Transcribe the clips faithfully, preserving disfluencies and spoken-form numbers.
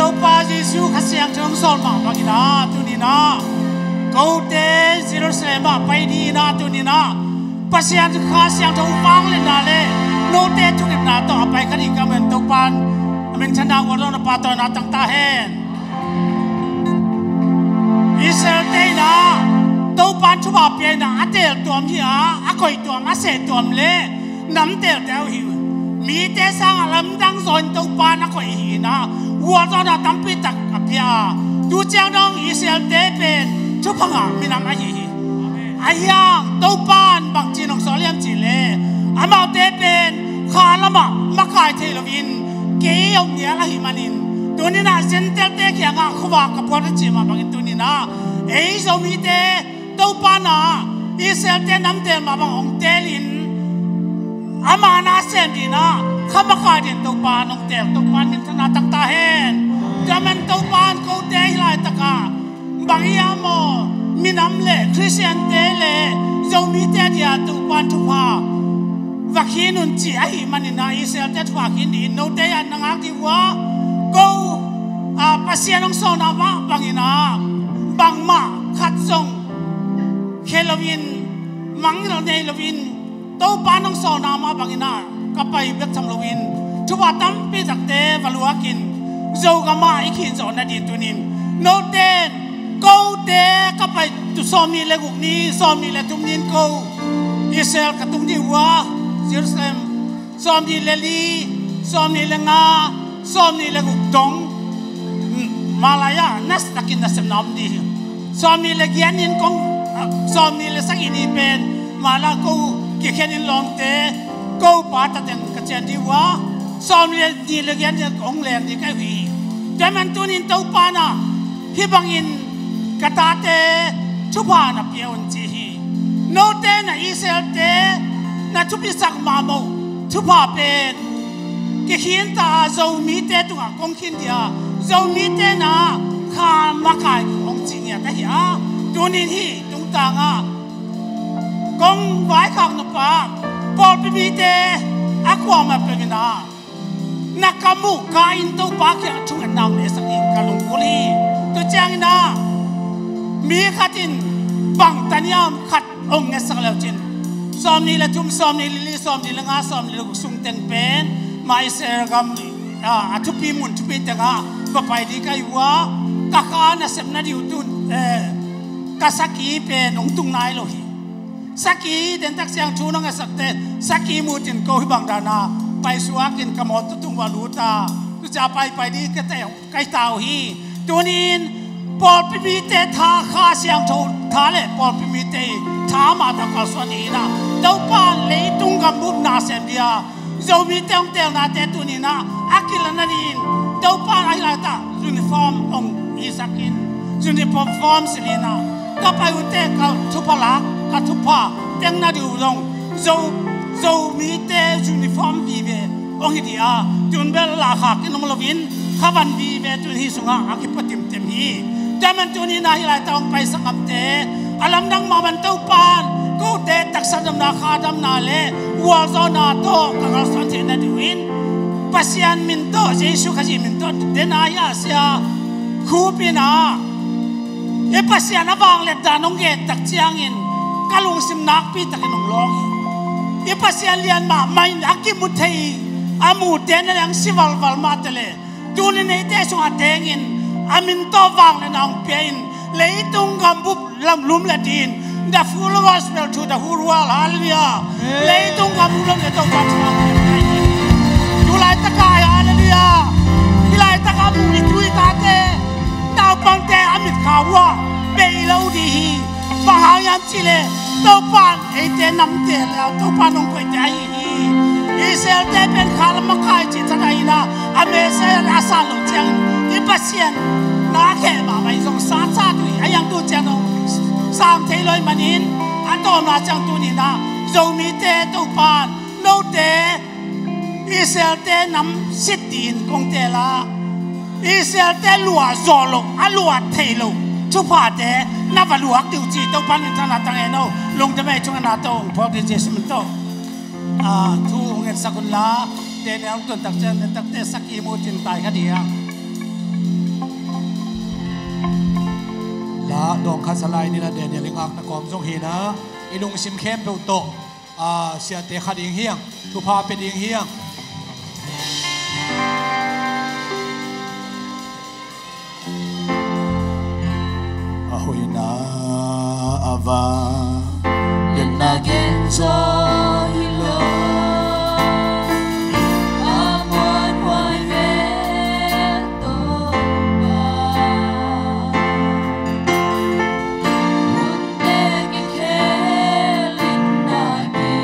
Topa Jesu Kha Siangtho hong sawl mah bangin ah tuni-in ah kote Jerusalem ah pai ding in ah tuni-in ah Pasian Kha Siangtho vangliatna le note thungetna tawh a pai kha ding ka man Topa'n a minthanna gualzawhna pahtawina tang ta hen. Israel-te in ah Topa'n thupha pia in ah a teel tuam hi a, a koih tuam, a seh tuam le namteelte uh hi uh. Mite sangah lamdang zaw in Topa'n a koih hi in ah gualzawhna tampi tak a pia a, tu ciang dong Israel-te pen thupha ngah minam ahi hi. Ahi hang Topa'n bangci hong sawl hiam cih leh amaute pen kha lamah makai thei loin kei om nial ahih manin tuni-in ah Gentile-te kiangah khuavak ka phuat a cih mah bangin tuni-in ah ei Zomite Topa'n ah Israel-te namteel mah bang hong teelin ama na sem dingin ah kha makai dingin Topa'n hong teel, Topa'n minthanna tang ta hen. Tua man Topa'n kote hih laitakah bang hiam aw, minam le Khristian-te le Zomite dia Topa'n thupha va khin un cih ahih manin ah Israel-te thupha khin dingin note in na ngak ding uh a, ko a Pasian hong sawlna mah bangin ah bangmah khat zong khia loin, mangngilh nei loin, Topa'n hong sawlna mah bangin ah ka pai bek tham loin thupha tampi takte va luakin Zogam ah i khin zawh nading tuni-in note in kote ka pai tu sawmnih le guk ni, sawmnih le thum ni-in ko Israel ka tung ding uh a, Jerusalem sawmnih le li, sawmnih le nga, sawmnih le guk dong, mah lai-ah nasa takin nasepna om ding hi. Sawmnih le giat ni-in kong, sawmnih le sagih ni pen mah lai-ah ko kikhen in lawmte ko pa ta teng ka cian ding uh a, sawmnih le nih le giat ni-in kong leng ding ka hi uh hi. Tua man tuni-in Topa'n ah hih bangin ka tate thupha na pia un ci hi. Note na Israel-te na thupisak mahmah thupha pen kikhin ta a Zomite tungah kong khin ding a, Zomite na kha makai hong cih ngiat ahi a, tuni-in hih tungtangah kong vaikhak nop ah pawlpi mite a kuamah peuh in ah na kam uh ka-in Topa kiangah thungetna hong nesak ding ka lungkul hi. Tua ciangin ah mi khat in bang taniam khat hong ngetsak le uh cin, sawmnih le thum, sawmnih le li, sawmnih le nga, sawmnih le guk sung teng pen mah Israel gam, ah, a thupi mun thupi tengah va pai ding ka hi uh a, ka kha nasep nading uh tun, eh, ka sakhi pen hong tung nai lo hi. Sakhi, dentak ciang thu na ngaihsakte sakhi mut in ko hih bang dan a paisuak in ka mawtaw tung va lut a, tu ciang paipai ding ka tei, ka hi ta uh hi. Tuni-in pawlpi mite tha, Kha Siangtho tha le pawlpi mite tha mah tawh kalsuan ding in ah Topa leitung gambup na sem ding a, Zomite hong teelnate tuni-in ah a kilat nadingin Topa in ahi laitak uniform hong hisak in, uniform silh in ah ka pai uh teh ka thupha lak, ka thupha teng nading uh zong Zo, Zomite uniform vive hong hi ding a, tun bel lahkhak in om loin khavan vive tun hih sungah a kipua timtim hi. Tua man tuni-in ah hih laitak hong paisak ngamte a lamdang mahmah in Topa in kote taksa damna, kha damna le gualzawhna tawh ka kalsuan theih nading uh in Pasian min tawh, Jesu Khazih min tawh, den a hih a sia Khup in ah i Pasian a vangliat dan hong gen tak ciangin ka lungsim nakpi takin hong lawng hi. I Pasian lian mahmah in a kimu thei, a mute na leng si valval mah teh le, tuni neite sungah tengin a min tawh vangliatna hong pia in leitung gambup lam lumlet in the full gospel to the whole world. Hallelujah. Amen. Leitung gambup lam le Topa thu a pia in tu laitakah, hallelujah, hih laitakah mu i tu i tate, naupangte a mitkha uh ah bei lo ding hi. Bang hang hiam cih leh Topa in eite namte le Topa in hong koihte ahi hi. Israel-te pen kha lam makai cih thadah in ah a Messiah a san loh ciangin i Pasian na kheh mahmah in zong satsat uh hi. A hiang tu ciang dong sang thei lo ahih manin a tawpna ciang tuni-in ah Zomite Topa in note Israel-te nam sit dingin kong teel a, Israel-te luah zawh loh, a luah theih loh thuphate na va luak ding uh ci Topa in thana tang hen aw. Lungdam ei, thungetna tawh hong phawk ding Jesu min tawh. Ah, thu hong ngetsak unla, Daniel hong tun tak ciang, takte sakhi mut in tai kha ding a. La dawng khat sa lai ni, la Daniel i ngakna kawm zong hi na, i lungsim khempeuh tawh, a, siate khat ding hiang, thupha pia ding hiang. A hoihna a vang lianna gen zaw hi lo, a muanhuai pen Topa. Hunte kikhel in na ki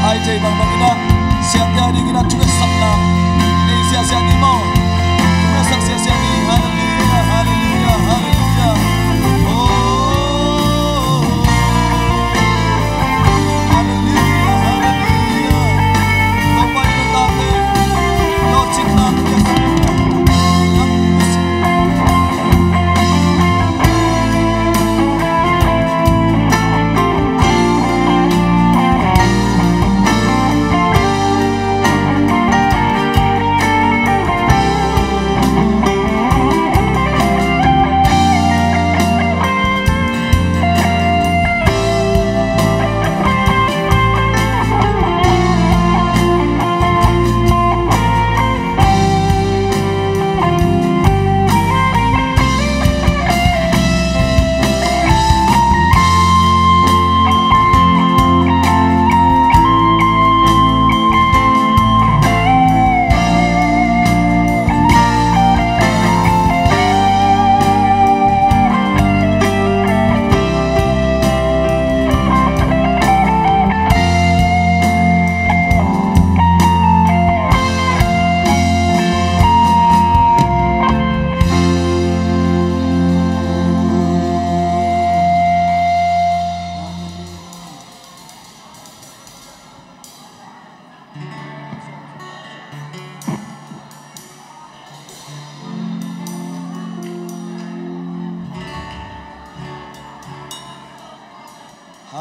Ai thei bangbang in ah, siate a dingin ah thungetsak na nei siasia ni maw? Thungetsak siasia ni. Halleluiah, halleluiah, halleluiah. Oh, halleluiah, halleluiah. Topa in a tate, lawhcinna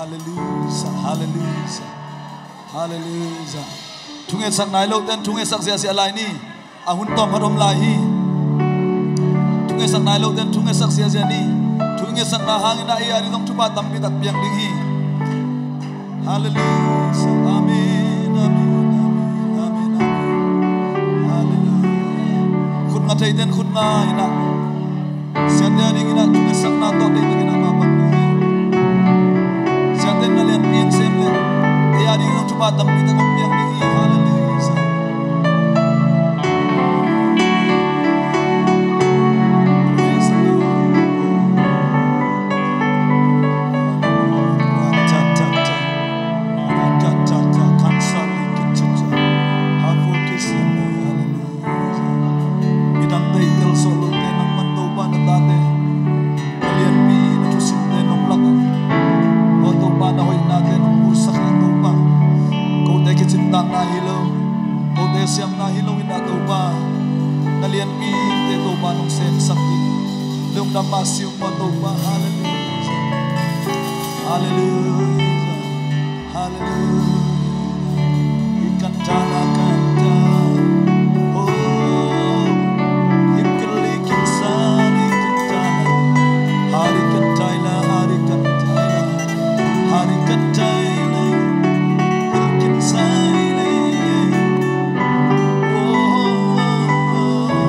Halleluia, halleluia, halleluia. Thungetsak nai lote'n thungetsak ziahziah lai ni. A hun tawm khat om lai hi. Thungetsak nai lote'n thungetsak ziahziah ni. Thungetsakna hangin ah ei a ding zong thupha tampi tak piang ding hi. Halleluia. Amen, amen, amen, amen, amen. Halleluia. Khut nga theite'n khut nga in ah, siate a dingin ah thungetsakna tawh deihtakin ah mapang ding hi. Siate na lianpi in sem leh ei a dingin ah thupha tampi tak hong piang ding hi. Halleluia. Praise the Lord. Cha, cha, cha. Cha, cha, cha. Kansali kichicha. Havu kisimu. Halleluia. Midangte i tel sawh lote nangman Topa na tate, na lianpi na thusinte nong lak a, aw Topa na hoihnate nong pulsak a Topa, kote kicingtanna hi lo, kote siamna hi lo in ah Topa, na lianpite Topa nong semsak ding lungdam mah si ung maw Topa. Halleluia. Halleluia. Halleluia. Ikantala kanta. Oh, ikali kinsali kantala. Hari kantaila, hari kantaila. Hari kantaila. Ikinsaila. Oh, oh, oh.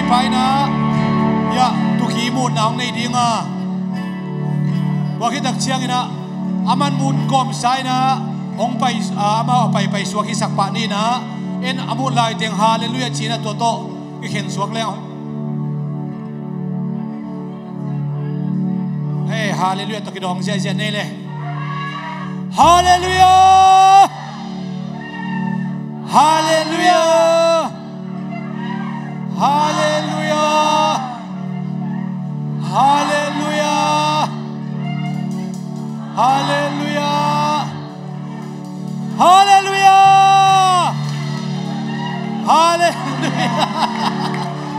Paina, ya, tuki mutna hong nei dinga. Tua khit tak ciangin ah, aman mut kawmsa in ah, hong pai, ah, amau a pai, pai suak hi sak pah ni in ah, en a mut lai teng Hallelujah ci in ah tua tawh i khen suak leng. Hey, Hallelujah tawh kidawng ziahziah nei le. Hallelujah! Hallelujah! Hallelujah! Hallelujah! Hallelujah! Hallelujah! Hallelujah!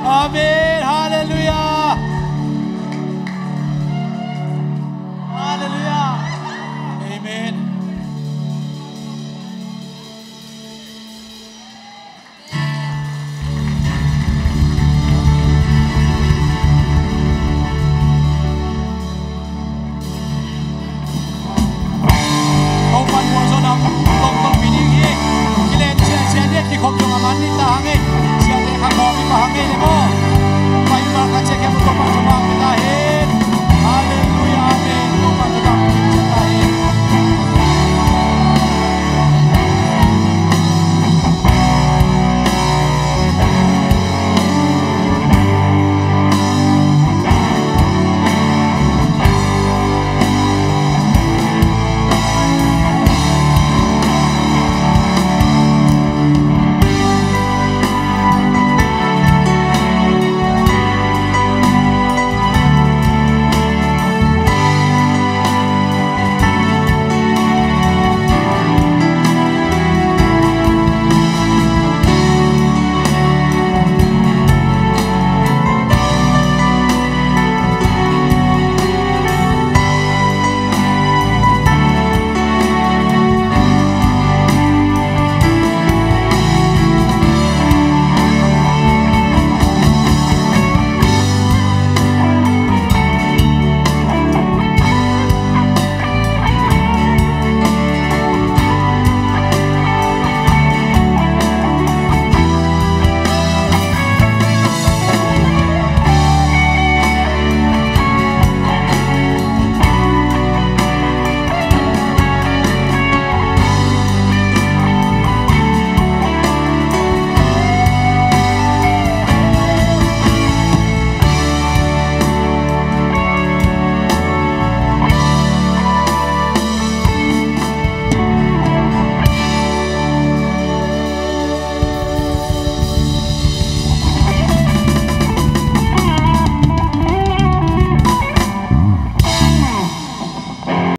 Amen! Hallelujah! Hallelujah! Amen. Topa'n mualzawhna tawmtawmpi ding hi. Kilen ciahciah ni, kikhop zong a man ni ta hang hi. Siate kha khawm hi pah hang hi le maw.